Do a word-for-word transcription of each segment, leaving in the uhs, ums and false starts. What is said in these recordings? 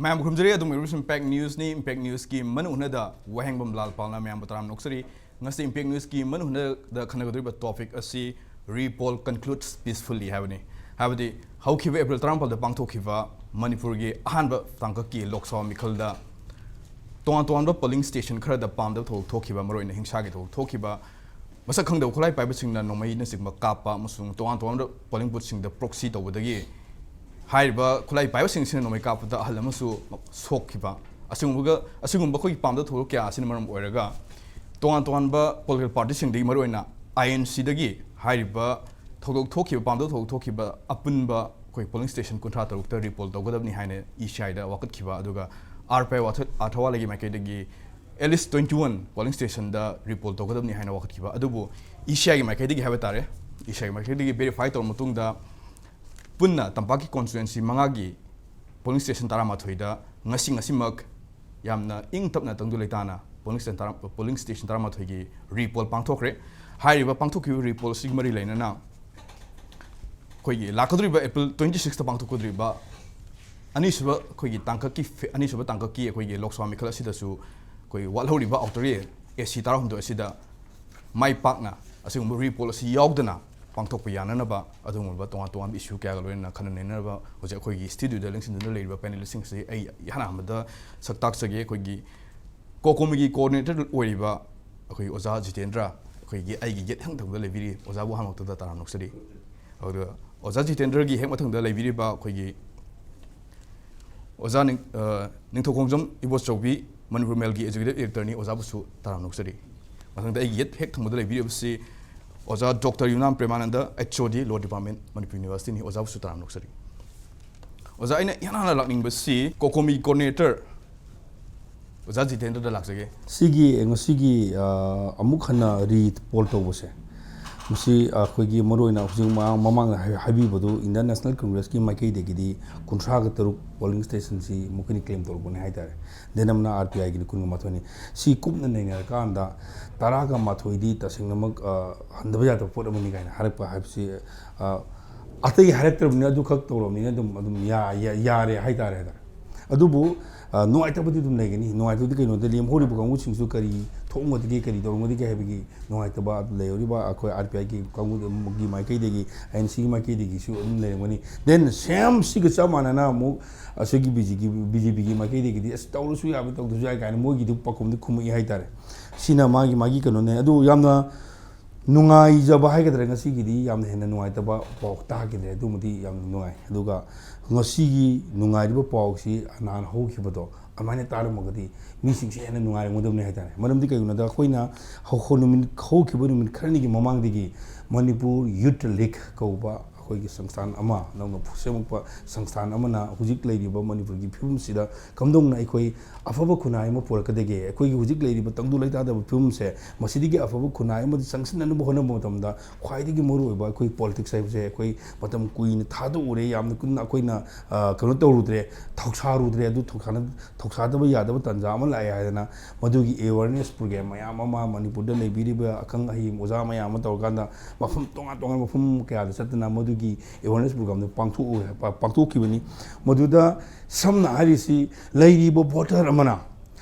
ꯃꯌꯥꯝ ꯈꯨꯔꯨꯝꯖꯔꯤ꯫ ꯑꯗꯨꯝ ꯑꯣꯏꯔꯤꯕꯁꯨ impact ꯅ꯭ꯌꯨꯁꯅꯤ꯫ Impact ꯅ꯭ꯌꯨꯁꯀꯤ ꯃꯅꯨꯡ ꯍꯨꯠꯅꯗ ꯋꯥꯍꯦꯡꯕꯝ ꯂꯥꯜꯄꯥꯜꯅ ꯃꯌꯥꯝꯕꯨ ꯇꯔꯥꯝꯅ ꯑꯣꯛꯆꯔꯤ꯫ ꯉꯁꯤ ꯏꯝꯄꯦꯛ ꯅ꯭ꯌꯨꯁꯀꯤ ꯃꯅꯨꯡ ꯍꯨꯠꯅꯗ ꯈꯟꯅꯒꯗꯧꯔꯤꯕ ꯇꯣꯄꯤꯛ ꯑꯁꯤ "Re-poll concludes peacefully" ꯍꯥꯏꯕꯅꯤ꯫ ꯍꯥꯏꯕꯗꯤ ꯍꯧꯈꯤꯕ ꯑꯦꯄ꯭ꯔꯤꯜ ꯇꯔꯥꯃꯥꯄꯜꯗ ꯄꯥꯡꯊꯣꯛꯈꯤꯕ ꯃꯅꯤꯄꯨꯔꯒꯤ ꯑꯍꯥꯟꯕ ꯇꯥꯡꯀꯛꯀꯤ ꯂꯣꯛ ꯁꯚꯥ ꯃꯤꯈꯜꯗ ꯇꯣꯉꯥꯟ ꯇꯣꯉꯥꯟꯕ ꯄꯣꯂꯤꯡ ꯁ꯭ꯇꯦꯁꯟ ꯈꯔꯗ ꯄꯥꯝꯗꯕ ꯊꯧꯗꯣꯛ ꯊꯣꯛꯈꯤꯕ, ꯃꯔꯨꯑꯣꯏꯅ ꯍꯤꯡꯁꯥꯒꯤ ꯊꯧꯗꯣꯛ ꯊꯣꯛꯈꯤꯕ, ꯃꯁꯛ ꯈꯪꯗꯕ ꯈꯨꯠꯂꯥꯏ ꯄꯥꯏꯕꯁꯤꯡꯅ ꯅꯣꯡꯃꯩꯅꯆꯤꯡꯕ ꯀꯥꯞꯄ ꯑꯃꯁꯨꯡ ꯇꯣꯉꯥꯟ ꯇꯣꯉꯥꯟꯕ ꯄꯣꯂꯤꯡ ꯕꯨꯠꯁꯤꯡꯗ ꯄ꯭ꯔꯣꯛꯁꯤ ꯇꯧꯕꯗꯒꯤ ꯍꯥꯏꯔꯤꯕ ꯈꯨꯠꯂꯥꯏ ꯄꯥꯏꯕꯁꯤꯡꯁꯤꯅ ꯅꯣꯡꯃꯩ ꯀꯥꯞꯄꯗ ꯑꯍꯜ ꯑꯃꯁꯨ ꯁꯣꯛꯈꯤꯕ, ꯑꯁꯤꯒꯨꯝꯕꯒ ꯑꯁꯤꯒꯨꯝꯕ ꯑꯩꯈꯣꯏꯒꯤ ꯄꯥꯝꯗꯕ ꯊꯧꯗꯣꯛ ꯀꯌꯥ ꯑꯁꯤꯅ ꯃꯔꯝ ꯑꯣꯏꯔꯒ ꯇꯣꯉꯥꯟ ꯇꯣꯉꯥꯟꯕ ꯄꯣꯂꯤꯇꯤꯀꯦꯜ ꯄꯥꯔꯇꯤꯁꯤꯡꯗꯒꯤ, ꯃꯔꯨꯑꯣꯏꯅ ꯑꯥꯏ ꯑꯦꯟ ꯁꯤꯗꯒꯤ ꯍꯥꯏꯔꯤꯕ ꯊꯧꯗꯣꯛ ꯊꯣꯛꯈꯤꯕ, ꯄꯥꯝꯗꯕ ꯊꯧꯗꯣꯛ ꯊꯣꯛꯈꯤꯕ ꯑꯄꯨꯟꯕ ꯑꯩꯈꯣꯏ ꯄꯣꯂꯤꯡ ꯁ꯭ꯇꯦꯁꯟ ꯀꯨꯟꯊ꯭ꯔꯥ ꯇꯔꯨꯛꯇ ꯔꯤꯄꯣꯜ ꯇꯧꯒꯗꯕꯅꯤ ꯍꯥꯏꯅ ꯏ ꯁꯤ ꯑꯥꯏꯗ ꯋꯥꯀꯠꯈꯤꯕ꯫ ꯑꯗꯨꯒ ꯑꯥꯔ ꯄꯤ ꯑꯥꯏ ꯑꯥꯊꯋꯥꯂꯦꯒꯤ ꯃꯥꯏꯀꯩꯗꯒꯤ at least twenty one polling ꯁ꯭ꯇꯦꯁꯟꯗ ꯔꯤꯄꯣꯜ ꯇꯧꯒꯗꯕꯅꯤ ꯍꯥꯏꯅ ꯋꯥꯀꯠꯈꯤꯕ꯫ ꯑꯗꯨꯕꯨ ꯏ ꯁꯤ ꯑꯥꯏꯒꯤ ꯃꯥꯏꯀꯩꯗꯒꯤ ꯍꯥꯏꯕ ꯇꯥꯔꯦ, ꯏ ꯁꯤ ꯑꯥꯏꯒꯤ ꯃꯥꯏꯀꯩꯗꯒꯤ ꯚꯦꯔꯤꯐꯥꯏ ꯇꯧꯔꯕ ꯃꯇꯨꯡꯗ ꯄꯨꯟꯅ ꯇꯝꯄꯥꯛꯀꯤ ꯀꯣꯟꯁꯇꯤꯇ꯭ꯋꯦꯟꯁꯤ ꯃꯉꯥꯒꯤ ꯄꯣꯂꯤꯡ ꯁ꯭ꯇꯦꯁꯟ ꯇꯔꯥꯃꯥꯊꯣꯏꯗ ꯉꯁꯤ, ꯉꯁꯤꯃꯛ ꯌꯥꯝꯅ ꯏꯪ ꯇꯞꯅ ꯇꯪꯗꯨ ꯂꯩꯇꯥꯅ ꯄꯣꯂꯤꯡ ꯁ꯭ꯇꯦꯁꯟ ꯇꯔꯥ-, ꯄꯣꯂꯤꯡ ꯁ꯭ꯇꯦꯁꯟ ꯇꯔꯥꯃꯥꯊꯣꯏꯒꯤ ꯔꯤꯄꯣꯜ ꯄꯥꯡꯊꯣꯛꯈ꯭ꯔꯦ꯫ ꯍꯥꯏꯔꯤꯕ ꯄꯥꯡꯊꯣꯛꯈꯤꯕ ꯔꯤꯄꯣꯜ ꯑꯁꯤꯒꯤ ꯃꯔꯤ ꯂꯩꯅꯅ ꯑꯩꯈꯣꯏꯒꯤ ꯂꯥꯛꯀꯗꯧꯔꯤꯕ ꯑꯦꯄ꯭ꯔꯤꯜ twenty sixꯇ ꯄꯥꯡꯊꯣꯛꯀꯗꯧꯔꯤꯕ ꯑꯅꯤꯁꯨꯕ ꯑꯩꯈꯣꯏꯒꯤ ꯇꯥꯡꯀꯛꯀꯤ ꯐꯦ-, ꯑꯅꯤꯁꯨꯕ ꯇꯥꯡꯀꯛꯀꯤ ꯑꯩꯈꯣꯏꯒꯤ ꯂꯣꯛ ꯁꯚꯥ ꯃꯤꯈꯜ ꯑꯁꯤꯗꯁꯨ ꯑꯩꯈꯣꯏ ꯋꯥꯠꯍꯧꯔꯤꯕ ꯑꯥꯎꯇꯔ ꯑꯦ ꯁꯤ ꯇꯔꯥꯍꯨꯝꯗꯣꯏ ꯑꯁꯤꯗ ꯃꯥꯏ ꯄꯥꯛꯅ ꯑꯁꯤꯒꯨꯝꯕ ꯔꯤꯄꯣꯜ ꯑꯁꯤ ꯌꯥꯎꯗꯅ ꯄꯥꯡꯊꯣꯛꯄ ꯌꯥꯅꯅꯕ ꯑꯗꯨꯒꯨꯝꯂꯕ ꯇꯣꯉꯥꯟ ꯇꯣꯉꯥꯟꯕ ꯏꯁꯨ ꯀꯌꯥꯒ ꯂꯣꯏꯅꯅ ꯈꯟꯅ ꯅꯩꯅꯅꯕ ꯍꯧꯖꯤꯛ ꯑꯩꯈꯣꯏꯒꯤ ꯁ꯭ꯇꯨꯗꯤꯑꯣꯗ ꯂꯦꯡꯁꯤꯟꯗꯨꯅ ꯂꯩꯔꯤꯕ ꯄꯦꯅꯦꯂꯤꯁꯁꯤꯡ ꯑꯁꯤ ꯑꯩ ꯏꯍꯥꯟ ꯍꯥꯟꯕꯗ ꯁꯛ ꯇꯥꯛꯆꯒꯦ꯫ ꯑꯩꯈꯣꯏꯒꯤ ꯀꯣꯀꯣꯃꯤꯒꯤ ꯀꯣꯑꯣꯔꯗꯤꯅꯦꯇꯔ ꯑꯣꯏꯔꯤꯕ ꯑꯩꯈꯣꯏ ꯑꯣꯖꯥ ꯖꯤꯇꯦꯟꯗ꯭ꯔ, ꯑꯩꯈꯣꯏꯒꯤ ꯑꯩꯒꯤ ꯌꯦꯠ ꯊꯪ ꯊꯪꯕꯗ ꯂꯩꯕꯤꯔꯤ꯫ ꯑꯣꯖꯥꯕꯨ ꯑꯍꯥꯟꯕꯃꯛꯇꯗ ꯇꯔꯥꯝꯅ ꯑꯣꯛꯆꯔꯤ꯫ ꯑꯗꯨꯒ ꯑꯣꯖꯥ ꯖꯤꯇꯦꯟꯗ꯭ꯔꯒꯤ ꯍꯦꯛ ꯃꯊꯪꯗ ꯂꯩꯕꯤꯔꯤꯕ ꯑꯩꯈꯣꯏꯒꯤ ꯑꯣꯖꯥ ꯅꯤꯡ-, ꯑ, ꯅꯤꯡꯊꯧꯈꯣꯡꯖꯝ ꯏꯕꯣꯆꯧꯕꯤ, ꯃꯅꯤꯄꯨꯔ ꯃꯦꯜꯒꯤ ꯑꯦꯖꯨꯀꯦꯇꯤꯚ ꯗꯥꯏꯔꯦꯛꯇꯔꯅꯤ꯫ ꯑꯣꯖꯥꯕꯨꯁꯨ ꯇꯔꯥꯝꯅ ꯑꯣꯛꯆꯔꯤ꯫ ꯃꯊꯪꯗ ꯑꯩꯒꯤ ꯌꯦꯠ ꯍꯦꯛ ꯊꯪꯕꯗ ꯂꯩꯕꯤꯔꯤꯕꯁꯤ ꯑꯣꯖꯥ ꯗꯣꯛꯇꯔ ꯌꯨꯅꯥꯝ ꯄ꯭ꯔꯦꯃꯥꯅꯟꯗ, ꯑꯩꯆ ꯑꯣ ꯗꯤ, ꯂꯣ ꯗꯤꯄꯥꯔꯠꯃꯦꯟ, ꯃꯅꯤꯄꯨꯔ ꯌꯨꯅꯤꯚꯔꯁꯤꯇꯤꯅꯤ꯫ ꯑꯣꯖꯥꯕꯨꯁꯨ ꯇꯔꯥꯝꯅ ꯑꯣꯛꯆꯔꯤ꯫ ꯑꯣꯖꯥ, ꯑꯩꯅ ꯏꯍꯥꯟ ꯍꯥꯟꯅ ꯂꯥꯛꯅꯤꯡꯕꯁꯤ ꯀꯣꯀꯣꯃꯤ ꯀꯣꯑꯣꯔꯗꯤꯅꯦꯇꯔ ꯑꯣꯖꯥ ꯖꯤꯇꯦꯟꯗ꯭ꯔꯗ ꯂꯥꯛꯆꯒꯦ꯫ ꯁꯤꯒꯤ, ꯉꯁꯤꯒꯤ, ꯑ, ꯑꯃꯨꯛ ꯍꯟꯅ ꯔꯤꯄꯣꯜ ꯇꯧꯕꯁꯦ, ꯃꯁꯤ ꯑꯩꯈꯣꯏꯒꯤ ꯃꯔꯨꯑꯣꯏꯅ ꯍꯧꯖꯤꯛ ꯃꯃꯥꯡ-, ꯃꯃꯥꯡꯗ ꯍꯥꯏ-, ꯍꯥꯏꯕꯤꯕꯗꯨ ꯏꯟꯗꯤꯌꯥꯟ ꯅꯦꯁꯅꯦꯜ ꯀꯪꯒ꯭ꯔꯦꯁꯀꯤ ꯃꯥꯏꯀꯩꯗꯒꯤꯗꯤ ꯀꯨꯟꯊ꯭ꯔꯥꯒ ꯇꯔꯨꯛ ꯄꯣꯂꯤꯡ ꯁ꯭ꯇꯦꯁꯟꯁꯤ ꯃꯈꯣꯏꯅ ꯀ꯭ꯂꯦꯝ ꯇꯧꯔꯛꯄꯅꯤ ꯍꯥꯏꯇꯥꯔꯦ꯫ ꯗꯦꯟ ꯑꯃꯅ ꯑꯥꯔ ꯄꯤ ꯑꯥꯏꯒꯤꯅ ꯀꯨꯟꯒ ꯃꯥꯊꯣꯏꯅꯤ꯫ ꯁꯤ ꯀꯨꯞꯅ ꯅꯩꯅꯔꯀꯥꯟꯗ ꯇꯔꯥꯒ ꯃꯥꯊꯣꯏꯗꯤ ꯇꯁꯦꯡꯅꯃꯛ, ꯑ, ꯍꯟꯗꯕ ꯌꯥꯗꯕ ꯄꯣꯠ ꯑꯃꯅꯤ ꯀꯥꯏꯅ ꯍꯥꯏꯔꯛꯄ ꯍꯥꯏꯕꯁꯤ, ꯑ, ꯑꯇꯩ ꯍꯥꯏꯔꯛꯇ꯭ꯔꯕꯅꯤꯅ ꯑꯗꯨꯈꯛ ꯇꯧꯔꯕꯅꯤꯅ ꯑꯗꯨꯝ, ꯑꯗꯨꯝ ꯌꯥ-, ꯌꯥ-, ꯌꯥꯔꯦ ꯍꯥꯏꯇꯥꯔꯦ, ꯍꯥꯏꯇꯥꯔꯦ꯫ ꯑꯗꯨꯕꯨ ꯑ, ꯅꯨꯡꯉꯥꯏꯇꯕꯗꯤ ꯑꯗꯨꯝ ꯂꯩꯒꯅꯤ꯫ ꯅꯨꯡꯉꯥꯏꯇꯕꯗꯤ ꯀꯩꯅꯣꯗ ꯂꯦꯝꯍꯧꯔꯤꯕ ꯀꯥꯡꯕꯨꯁꯤꯡꯁꯨ ꯀꯔꯤ ꯊꯣꯛꯑꯝꯒꯗꯒꯦ, ꯀꯔꯤ ꯇꯧꯔꯝꯒꯗꯒꯦ ꯍꯥꯏꯕꯒꯤ ꯅꯨꯡꯉꯥꯏꯇꯕ ꯂꯩꯍꯧꯔꯤꯕ ꯑꯩꯈꯣꯏ ꯑꯥꯔ ꯄꯤ ꯑꯥꯏꯒꯤ ꯀꯥꯡꯕꯨꯒꯤ ꯃꯥꯏꯀꯩꯗꯒꯤ, ꯑꯦꯟ ꯁꯤꯒꯤ ꯃꯥꯏꯀꯩꯗꯒꯤꯁꯨ ꯑꯗꯨꯝ ꯂꯩꯔꯝꯒꯅꯤ꯫ ꯗꯦꯟ ꯁꯦꯝ ꯁꯤꯒ ꯆꯞ ꯃꯥꯟꯅꯅ ꯑꯃꯨꯛ ꯑꯁꯤꯒꯤ ꯕꯤ ꯖꯦ ꯄꯤ, ꯕꯤ ꯖꯦ ꯄꯤꯒꯤ ꯃꯥꯏꯀꯩꯗꯒꯤꯗꯤ ꯑꯁ ꯇꯧꯔꯁꯨ ꯌꯥꯕ, ꯇꯧꯗ꯭ꯔꯁꯨ ꯌꯥꯏ ꯀꯥꯏꯅ ꯃꯣꯏꯒꯤꯗꯤ ꯄꯥꯎꯈꯨꯝꯗꯤ ꯈꯨꯝꯃꯛꯏ ꯍꯥꯏꯇꯥꯔꯦ꯫ ꯁꯤꯅ ꯃꯥꯒꯤ, ꯃꯥꯒꯤ ꯀꯩꯅꯣꯅꯦ꯫ ꯑꯗꯨ ꯌꯥꯝꯅ ꯅꯨꯡꯉꯥꯏꯖꯕ ꯍꯥꯏꯒꯗ꯭ꯔꯥ, ꯉꯁꯤꯒꯤꯗꯤ ꯌꯥꯝꯅ ꯍꯦꯟꯅ ꯅꯨꯡꯉꯥꯏꯇꯕ ꯄꯥꯎ ꯇꯥꯈꯤꯗ꯭ꯔꯦ꯫ ꯑꯗꯨꯃꯗꯤ ꯌꯥꯝꯅ ꯅꯨꯡꯉꯥꯏ꯫ ꯑꯗꯨꯒ ꯉꯁꯤꯒꯤ ꯅꯨꯡꯉꯥꯏꯔꯤꯕ ꯄꯥꯎꯁꯤ ꯅꯍꯥꯟ ꯍꯧꯈꯤꯕꯗꯣ ꯑꯗꯨꯃꯥꯏꯅ ꯇꯥꯔꯝꯃꯒꯗꯤ ꯃꯤꯁꯤꯡꯁꯦ ꯍꯦꯟꯅ ꯅꯨꯡꯉꯥꯏꯔꯝꯒꯗꯕꯅꯤ ꯍꯥꯏꯇꯥꯔꯦ꯫ ꯃꯔꯝꯗꯤ ꯀꯩꯒꯤꯅꯣꯗ ꯑꯩꯈꯣꯏꯅ ꯍꯧ-, ꯅꯨꯃꯤꯠ, ꯍꯧꯈꯤꯕ ꯅꯨꯃꯤꯠ ꯈꯔꯅꯤꯒꯤ ꯃꯃꯥꯡꯗꯒꯤ ꯃꯅꯤꯄꯨꯔ ꯌꯨꯠ ꯂꯤꯛ ꯀꯧꯕ ꯑꯩꯈꯣꯏꯒꯤ ꯁꯪꯁꯊꯥꯟ ꯑꯃ, ꯅꯧꯅ ꯁꯦꯝꯃꯛꯄ ꯁꯪꯁꯊꯥꯟ ꯑꯃꯅ ꯍꯧꯖꯤꯛ ꯂꯩꯔꯤꯕ ꯃꯅꯤꯄꯨꯔꯒꯤ ꯐꯤꯕꯝꯁꯤꯗ ꯀꯝꯗꯧꯅ ꯑꯩꯈꯣꯏ ꯑꯐꯕ ꯈꯨꯟꯅꯥꯏ ꯑꯃ ꯄꯨꯔꯛꯀꯗꯒꯦ? ꯑꯩꯈꯣꯏꯒꯤ ꯍꯧꯖꯤꯛ ꯂꯩꯔꯤꯕ ꯇꯪꯗꯨ ꯂꯩꯇꯥꯗꯕ ꯐꯤꯕꯝꯁꯦ, ꯃꯁꯤꯗꯒꯤ ꯑꯐꯕ ꯈꯨꯟꯅꯥꯏ ꯑꯃꯗ ꯆꯪꯁꯤꯟꯅꯅꯕ ꯍꯣꯠꯅꯕ ꯃꯇꯝꯗ ꯈ꯭ꯋꯥꯏꯗꯒꯤ ꯃꯔꯨꯑꯣꯏꯕ ꯑꯩꯈꯣꯏ ꯄꯣꯂꯤꯇꯤꯛꯁ ꯍꯥꯏꯕꯁꯦ ꯑꯩꯈꯣꯏ ꯃꯇꯝ ꯀꯨꯏꯅ ꯊꯥꯗꯣꯛꯎꯔꯦ, ꯌꯥꯝꯅ ꯀꯨꯏꯅ ꯑꯩꯈꯣꯏꯅ, ꯑ, ꯀꯩꯅꯣ ꯇꯧꯔꯨꯗ꯭ꯔꯦ, ꯊꯧꯁꯥꯔꯨꯗ꯭ꯔꯦ꯫ ꯑꯗꯨ ꯊꯧꯁꯥꯅ-, ꯊꯧꯁꯥꯗꯕ ꯌꯥꯗꯕ ꯇꯥꯟꯖꯥ ꯑꯃ ꯂꯥꯛꯑꯦ ꯍꯥꯏꯗꯅ ꯃꯗꯨꯒꯤ ꯑꯦꯋꯥꯔꯅꯦꯁ ꯄ꯭ꯔꯣꯒ꯭ꯔꯥꯝ ꯃꯌꯥꯝ ꯑꯃ ꯃꯅꯤꯄꯨꯔꯗ ꯂꯩꯕꯤꯔꯤꯕ ꯑꯈꯪ ꯑꯍꯩ ꯑꯣꯖꯥ ꯃꯌꯥꯝ ꯑꯃ ꯇꯧꯔꯀꯥꯟꯗ ꯃꯐꯝ ꯇꯣꯉꯥꯟ ꯇꯣꯉꯥꯟꯕ ꯃꯐꯝ ꯀꯌꯥꯗ ꯆꯠꯇꯅ ꯃꯗꯨꯒꯤ ꯑꯦꯋꯥꯔꯅꯦꯁ ꯄ꯭ꯔꯣꯒ꯭ꯔꯥꯝꯗꯨ ꯄꯥꯡꯊꯣꯛꯎ-, ꯄꯥꯡꯊꯣꯛꯈꯤꯕꯅꯤ꯫ ꯃꯗꯨꯗ ꯁꯝꯅ ꯍꯥꯏꯔꯤꯁꯤ, ꯂꯩꯔꯤꯕ ꯚꯣꯇꯔ ꯑꯃꯅ,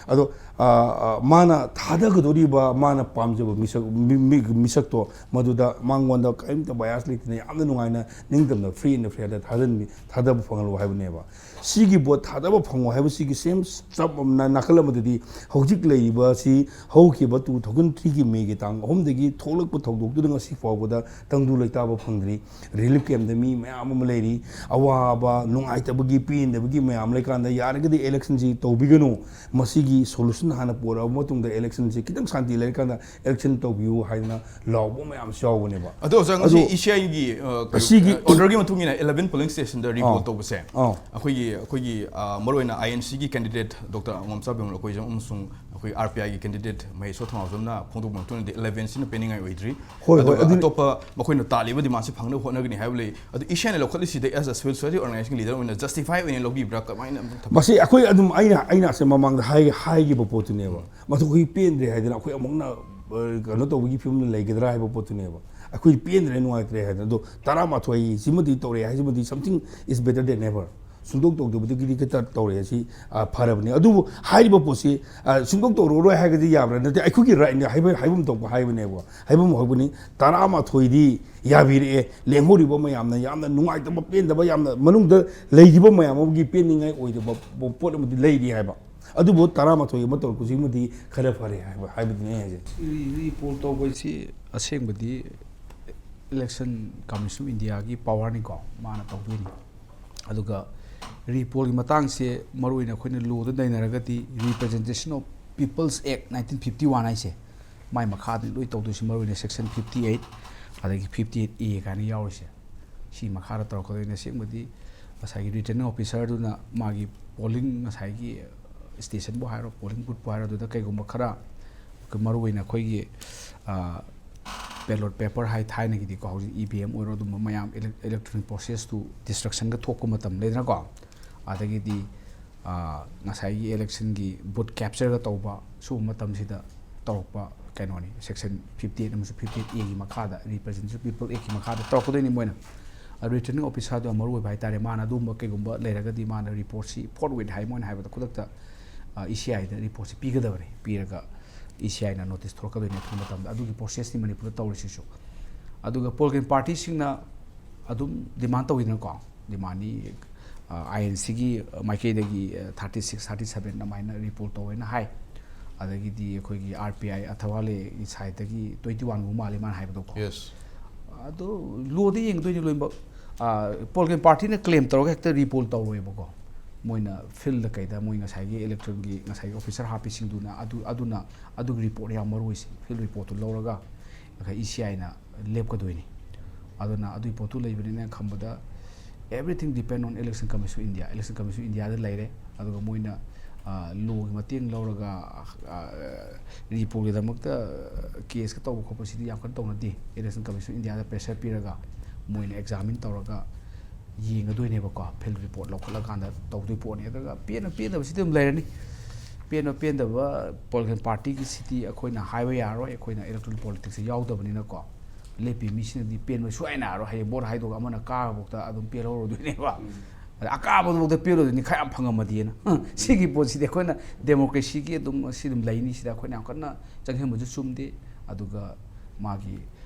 ꯑꯗꯣ, ꯑ, ꯑ, ꯃꯥꯅ ꯊꯥꯗꯒꯗꯧꯔꯤꯕ, ꯃꯥꯅ ꯄꯥꯝꯖꯕ ꯃꯤꯁꯛ, ꯃꯤ-, ꯃꯤ-, ꯃꯤꯁꯛꯇꯣ ꯃꯗꯨꯗ ꯃꯉꯣꯟꯗ ꯀꯔꯤꯝꯇ bias ꯂꯩꯇꯅ ꯌꯥꯝꯅ ꯅꯨꯡꯉꯥꯏꯅ, ꯅꯤꯡꯇꯝꯅ, free and fairꯗ ꯊꯥꯖꯟꯕꯤ-, ꯊꯥꯗꯕ ꯐꯪꯍꯜꯂꯨ ꯍꯥꯏꯕꯅꯦꯕ꯫ ꯁꯤꯒꯤ ꯚꯣꯠ ꯊꯥꯗꯕ ꯐꯪꯉꯣ ꯍꯥꯏꯕꯁꯤꯒꯤ ꯁꯦꯝ ꯆꯞ ꯃꯥꯟꯅ ꯅꯥꯀꯜ ꯑꯃꯗꯗꯤ ꯍꯧꯖꯤꯛ ꯂꯩꯔꯤꯕ ꯑꯁꯤ ꯍꯧꯈꯤꯕ two thousand three ꯒꯤ ꯃꯦꯒꯤ ꯇꯥꯡ ꯑꯍꯨꯝꯗꯒꯤ ꯊꯣꯛꯂꯛꯄ ꯊꯧꯗꯣꯛꯇꯨꯗ ꯉꯁꯤ ꯐꯥꯎꯕꯗ ꯇꯪꯗꯨ ꯂꯩꯇꯥꯕ ꯐꯪꯗ꯭ꯔꯤ꯫ ꯔꯤꯂꯤꯐ ꯀꯦꯝꯞꯇ ꯃꯤ ꯃꯌꯥꯝ ꯑꯃ ꯂꯩꯔꯤ꯫ ꯑꯋꯥꯕ, ꯅꯨꯡꯉꯥꯏꯇꯕꯒꯤ, ꯄꯦꯟꯗꯕꯒꯤ ꯃꯌꯥꯝ ꯂꯩꯀꯥꯟꯗ ꯌꯥꯔꯒꯗꯤ ꯏꯂꯦꯛꯁꯟꯁꯤ ꯇꯧꯕꯤꯒꯅꯨ꯫ ꯃꯁꯤꯒꯤ ꯁꯣꯂꯨꯁꯟ ꯍꯥꯟꯅ ꯄꯨꯔꯛꯑꯕ ꯃꯇꯨꯡꯗ ꯏꯂꯦꯛꯁꯟꯁꯤ ꯈꯤꯇꯪ ꯁꯥꯟꯇꯤ ꯂꯩꯔꯀꯥꯟꯗ ꯏꯂꯦꯛꯁꯟ ꯇꯧꯕꯤꯌꯨ ꯍꯥꯏꯗꯅ ꯂꯥꯎꯕ ꯃꯌꯥꯝꯁꯨ ꯌꯥꯎꯕꯅꯦꯕ꯫ ꯑꯗꯣ ꯑꯣꯖꯥ, ꯉꯁꯤ ꯑꯗꯣ ꯏ ꯁꯤ ꯑꯥꯏꯒꯤ, ꯑ, ꯀꯩꯅꯣ, ꯑꯁꯤꯒꯤ ꯑ, ꯑꯣꯔꯗꯔꯒꯤ ꯃꯇꯨꯡ ꯏꯟꯅ eleven polling stationꯗ ꯔꯤꯄꯣꯔꯠ ꯑꯥ꯫ ꯇꯧꯕꯁꯦ, ꯑꯥ꯫ ꯑꯩꯈꯣꯏꯒꯤ, ꯑꯩꯈꯣꯏꯒꯤ, ꯑ, ꯃꯔꯨꯑꯣꯏꯅ ꯑꯥꯏ ꯑꯦꯟ ꯁꯤꯒꯤ candidate ꯗꯣꯛꯇꯔ ꯑꯉꯣꯝꯆꯥ ꯕꯤꯃꯜ ꯑꯩꯈꯣꯏꯁꯨ ꯑꯃꯁꯨꯡ ꯑꯩꯈꯣꯏ ꯑꯥꯔ ꯄꯤ ꯑꯥꯏꯒꯤ candidate ꯃꯍꯦꯁꯣꯔ ꯊꯧꯅꯥꯎꯖꯝꯅ ꯐꯣꯡꯗꯣꯛꯄ ꯃꯇꯨꯡ ꯏꯟꯅꯗꯤ elevenꯁꯤꯅ ꯄꯦꯟꯅꯤꯡꯉꯥꯏ ꯑꯣꯏꯗ꯭ꯔꯤ꯫ ꯍꯣꯏ, ꯍꯣꯏ, ꯑꯗꯨꯒ ꯑꯗꯨꯅꯤ꯫ ꯑꯇꯣꯞꯄ ꯃꯈꯣꯏꯅ ꯇꯥꯜꯂꯤꯕ demandꯁꯤ ꯐꯪꯅꯕ ꯍꯣꯠꯅꯒꯅꯤ ꯍꯥꯏꯕ ꯂꯩ꯫ ꯑꯗꯨ ꯏ ꯁꯤ ꯑꯥꯏꯅ ꯂꯧꯈꯠꯂꯤꯁꯤꯗ as a civil society organization leader ꯑꯣꯏꯅ justify ꯑꯣꯏꯅ ꯂꯧꯕꯤꯕ꯭ꯔꯥ? ꯀꯃꯥꯏꯅ ꯑꯗꯨꯝ ꯊꯝꯕꯤ? ꯃꯁꯤ ꯑꯩꯈꯣꯏ ꯑꯗꯨꯝ, ꯑꯩꯅ, ꯑꯩꯅ ꯑꯁꯦ ꯃꯃꯥꯡꯗ ꯍꯥꯏ-, ꯍꯥꯏꯈꯤꯕ ꯄꯣꯠꯇꯨꯅꯦꯕ꯫ ꯃꯗꯨ ꯑꯩꯈꯣꯏ ꯄꯦꯟꯗ꯭ꯔꯦ ꯍꯥꯏꯗꯅ ꯑꯩꯈꯣꯏ ꯑꯃꯨꯛꯅ, ꯑ, ꯀꯩꯅꯣ ꯇꯧꯕꯒꯤ ꯐꯤꯕꯝꯗ ꯂꯩꯒꯗ꯭ꯔꯥ ꯍꯥꯏꯕ ꯄꯣꯠꯇꯨꯅꯦꯕ꯫ ꯑꯩꯈꯣꯏ ꯄꯦꯟꯗ꯭ꯔꯦ, ꯅꯨꯡꯉꯥꯏꯇ꯭ꯔꯦ ꯍꯥꯏꯗꯅ꯫ ꯑꯗꯣ ꯇꯔꯥꯃꯥꯊꯣꯏ ꯁꯤꯃꯗꯤ ꯇꯧꯔꯛꯑꯦ ꯍꯥꯏꯁꯤꯃꯗꯤ something is better than never꯫ ꯁꯨꯡꯇꯧ ꯇꯧꯗꯕꯗꯒꯤꯗꯤ ꯈꯤꯇ ꯇꯧꯔꯛꯑꯦ꯫ ꯁꯤ ꯑ, ꯐꯔꯕꯅꯤ꯫ ꯑꯗꯨꯕꯨ ꯍꯥꯏꯔꯤꯕ ꯄꯣꯠꯁꯤ ꯑ, ꯁꯨꯡꯇꯧ ꯇꯧꯔꯔꯣꯏ ꯍꯥꯏꯔꯒꯗꯤ ꯌꯥꯕ꯭ꯔꯥ? ꯅꯠꯇꯦ, ꯑꯩꯈꯣꯏꯒꯤ ꯔꯥꯏꯠꯅꯤ꯫ ꯍꯥꯏꯕ ꯍꯥꯏꯐꯝ ꯊꯣꯛꯄ ꯍꯥꯏꯕꯅꯦꯕ꯫ ꯍꯥꯏꯐꯝ ꯍꯧꯕꯅꯤ꯫ ꯇꯔꯥꯃꯥꯊꯣꯏꯗꯤ ꯌꯥꯕꯤꯔꯛꯑꯦ꯫ ꯂꯦꯡꯍꯧꯔꯤꯕ ꯃꯌꯥꯝꯅ ꯌꯥꯝꯅ ꯅꯨꯡꯉꯥꯏꯇꯕ, ꯄꯦꯟꯗꯕ, ꯌꯥꯝꯅ ꯃꯅꯨꯡꯗ ꯂꯩꯔꯤꯕ ꯃꯌꯥꯝ ꯑꯃꯒꯤ ꯄꯦꯟꯅꯤꯡꯉꯥꯏ ꯑꯣꯏꯗꯕ ꯄꯣꯠ ꯑꯃꯗꯤ ꯂꯩꯔꯤ ꯍꯥꯏꯕ꯫ ꯑꯗꯨꯕꯨ ꯇꯔꯥꯃꯥꯊꯣꯏ ꯑꯃ ꯇꯧꯔꯛꯄꯁꯤꯃꯗꯤ ꯈꯔ ꯐꯔꯦ ꯍꯥꯏꯕ, ꯍꯥꯏꯕꯗꯨꯅꯤ ꯑꯩ ꯍꯥꯏꯁꯦ꯫ ꯔꯤ ꯔꯤꯄꯣꯜ ꯇꯧꯕꯁꯤ ꯑꯁꯦꯡꯕꯗꯤ Election Commission of Indiaꯒꯤ powerꯅꯤꯀꯣ, ꯃꯥꯅ ꯇꯧꯗꯣꯏꯅꯤ꯫ ꯑꯗꯨꯒ ꯔꯤꯄꯣꯜꯒꯤ ꯃꯇꯥꯡꯁꯦ ꯃꯔꯨꯑꯣꯏꯅ ꯑꯩꯈꯣꯏꯅ load ꯅꯩꯅꯔꯒꯗꯤ Representation of People's Act nineteen fifty one ꯍꯥꯏꯁꯦ, ꯃꯥꯏ ꯃꯈꯥꯗ ꯂꯣꯏ ꯇꯧꯗꯣꯏꯁꯤ꯫ ꯃꯔꯨꯑꯣꯏꯅ section fifty eight, ꯑꯗꯒꯤ fifty eight A ꯀꯥꯏꯅ ꯌꯥꯎꯔꯤꯁꯦ, ꯁꯤ ꯃꯈꯥꯗ ꯇꯧꯔꯛꯀꯗꯣꯏꯅꯤ꯫ ꯑꯁꯦꯡꯕꯗꯤ ꯉꯁꯥꯏꯒꯤ returning officerꯗꯨꯅ ꯃꯥꯒꯤ polling, ꯉꯁꯥꯏꯒꯤ stationꯕꯨ ꯍꯥꯏꯔꯣ, polling boothꯄꯨ ꯍꯥꯏꯔꯣ, ꯑꯗꯨꯗ ꯀꯩꯒꯨꯝꯕ ꯈꯔ, ꯃꯔꯨꯑꯣꯏꯅ ꯑꯩꯈꯣꯏꯒꯤ ballot paper ꯍꯥꯏ ꯊꯥꯏꯅꯒꯤꯗꯤꯀꯣ, ꯍꯧꯖꯤꯛ E V M ꯑꯣꯏꯔꯣ, ꯑꯗꯨꯝꯕ ꯃꯌꯥꯝ electronic processꯇꯨ destructionꯒ ꯊꯣꯛꯄ ꯃꯇꯝ ꯂꯩꯗꯅꯀꯣ, ꯑꯗꯒꯤꯗꯤ ꯉꯁꯥꯏꯒꯤ electionꯒꯤ vote captureꯒ ꯇꯧꯕ, ꯁꯤꯒꯨꯝꯕ ꯃꯇꯝꯁꯤꯗ ꯇꯧꯔꯛꯄ ꯀꯩꯅꯣꯅꯤ꯫ Section fifty eight ꯑꯃꯁꯨꯡ fifty eight Aꯒꯤ ꯃꯈꯥꯗ, Representation of People Actꯀꯤ ꯃꯈꯥꯗ ꯇꯧꯔꯛꯀꯗꯣꯏꯅꯤ ꯃꯣꯏꯅ꯫ Returning officerꯗꯣ ꯌꯥꯝ ꯃꯔꯨ ꯑꯣꯏꯕ ꯍꯥꯏꯇꯥꯔꯦ꯫ ꯃꯥꯅ ꯑꯗꯨꯒꯨꯝꯕ ꯀꯩꯒꯨꯝꯕ ꯂꯩꯔꯒꯗꯤ ꯃꯥꯅ reportꯁꯤ forthwith ꯍꯥꯏ, ꯃꯣꯏꯅ ꯍꯥꯏꯕꯗ ꯈꯨꯗꯛꯇ E C Iꯗ reportꯁꯤ ꯄꯤꯒꯗꯕꯅꯤ꯫ ꯄꯤꯔꯒ E C Iꯅ notice ꯊꯣꯛꯂꯛꯀꯗꯣꯏꯅꯤ ꯑꯊꯨꯕ ꯃꯇꯝꯗ꯫ ꯑꯗꯨꯒꯤ processꯅꯤ ꯃꯅꯤꯄꯨꯔꯗ ꯇꯧꯔꯤꯁꯤꯁꯨ꯫ ꯑꯗꯨꯒ political partyꯁꯤꯡꯅ ꯑꯗꯨꯝ demand ꯇꯧꯋꯤꯗꯅꯀꯣ꯫ Demandꯅꯤ, INCꯒꯤ ꯃꯥꯏꯀꯩꯗꯒꯤ thirty six, thirty seven ꯑꯗꯨꯃꯥꯏꯅ report ꯇꯧꯋꯦꯅ ꯍꯥꯏ꯫ ꯑꯗꯒꯤꯗꯤ ꯑꯩꯈꯣꯏꯒꯤ RPI ꯑꯊꯋꯥꯂꯦꯒꯤ sideꯇꯒꯤ twenty oneꯒꯨꯝꯕ ꯃꯥꯜꯂꯤ ꯃꯥꯅ ꯍꯥꯏꯕꯗꯣꯀꯣ꯫ Yes. ꯑꯗꯣ lawꯗ ꯌꯦꯡꯗꯣꯏꯅꯤ ꯂꯣꯏꯅꯃꯛ꯫ Political partyꯅ claim ꯇꯧꯔꯒ ꯍꯦꯛꯇ report ꯇꯧꯔꯣꯏꯕꯀꯣ꯫ ꯃꯣꯏꯅ fieldꯇ ꯀꯩꯗ ꯃꯣꯏ ꯉꯁꯥꯏꯒꯤ electionꯒꯤ ꯉꯁꯥꯏꯒꯤ officer ꯍꯥꯞꯄꯤꯁꯤꯡꯗꯨꯅ ꯑꯗꯨ ꯑꯗꯨꯅ ꯑꯗꯨꯒꯤ report ꯌꯥꯝ ꯃꯔꯨ ꯑꯣꯏꯁꯦ꯫ Field reportꯇꯨ ꯂꯧꯔꯒ ꯑꯩꯈꯣꯏ E C Iꯅ ꯂꯦꯞꯀꯗꯣꯏꯅꯤ꯫ ꯑꯗꯨꯅ ꯑꯗꯨꯒꯤ ꯄꯣꯠꯇꯨ ꯂꯩꯕꯅꯤꯅ ꯑꯩꯅ ꯈꯟꯕꯗ everything depend on Election Commission of India꯫ Election Commission of Indiaꯗ ꯂꯩꯔꯦ꯫ ꯑꯗꯨꯒ ꯃꯣꯏꯅ lawꯒꯤ ꯃꯇꯦꯡ ꯂꯧꯔꯒ reportꯀꯤꯗꯃꯛꯇ caseꯀ ꯇꯧꯕ ꯈꯣꯠꯄꯁꯤꯗꯤ ꯌꯥꯝ ꯀꯟꯅ ꯇꯧꯅꯗꯦ꯫ Election Commission of Indiaꯗ pressure ꯄꯤꯔꯒ ꯃꯣꯏꯅ examine ꯇꯧꯔꯒ ꯌꯦꯡꯒꯗꯣꯏꯅꯦꯕꯀꯣ꯫ Field report ꯂꯧꯈꯠꯂꯀꯥꯟꯗ ꯇꯧꯗꯣꯏ ꯄꯣꯠꯅꯤ꯫ ꯑꯗꯨꯒ ꯄꯦꯟꯕ ꯄꯦꯟꯗꯕꯁꯤꯗꯤ ꯑꯗꯨꯝ ꯂꯩꯔꯅꯤ꯫ ꯄꯦꯟꯕ ꯄꯦꯟꯗꯕ political partyꯒꯤꯁꯤꯗꯤ ꯑꯩꯈꯣꯏꯅ ꯍꯥꯏꯕ ꯌꯥꯔꯣꯏ꯫ ꯑꯩꯈꯣꯏꯅ electoral politicsꯁꯦ ꯌꯥꯎꯗꯕꯅꯤꯅꯀꯣ꯫ ꯂꯦꯞꯄꯤ ꯃꯤꯁꯤꯅꯗꯤ ꯄꯦꯟꯕ ꯁꯨꯡꯌꯥ ꯌꯥꯔꯣꯏ꯫ ꯍꯌꯦꯡ vote ꯍꯥꯏꯗꯣꯛꯑꯒ ꯑꯃꯅ ꯀꯥꯈ꯭ꯔꯐꯥꯎꯗ ꯑꯗꯨꯝ ꯄꯦꯜꯍꯧꯔꯗꯣꯏꯅꯦꯕ꯫ ꯑꯗ ꯑꯀꯥꯕꯗꯨꯐꯥꯎꯗ ꯄꯤꯔꯨꯗꯣꯏꯅꯤ, ꯈꯔ ꯌꯥꯝ ꯐꯪꯉꯝꯃꯗꯤꯅ꯫ ꯁꯤꯒꯤ ꯄꯣꯠꯁꯤꯗꯤ ꯑꯩꯈꯣꯏꯅ democracy ꯒꯤ ꯑꯗꯨꯝ ꯁꯤ ꯑꯗꯨꯝ ꯂꯩꯅꯤ, ꯁꯤꯗ ꯑꯩꯈꯣꯏꯅ ꯌꯥꯝ ꯀꯟꯅ ꯆꯪꯁꯤꯟꯕꯁꯨ ꯆꯨꯝꯗꯦ꯫ ꯑꯗꯨꯒ ꯃꯥꯒꯤ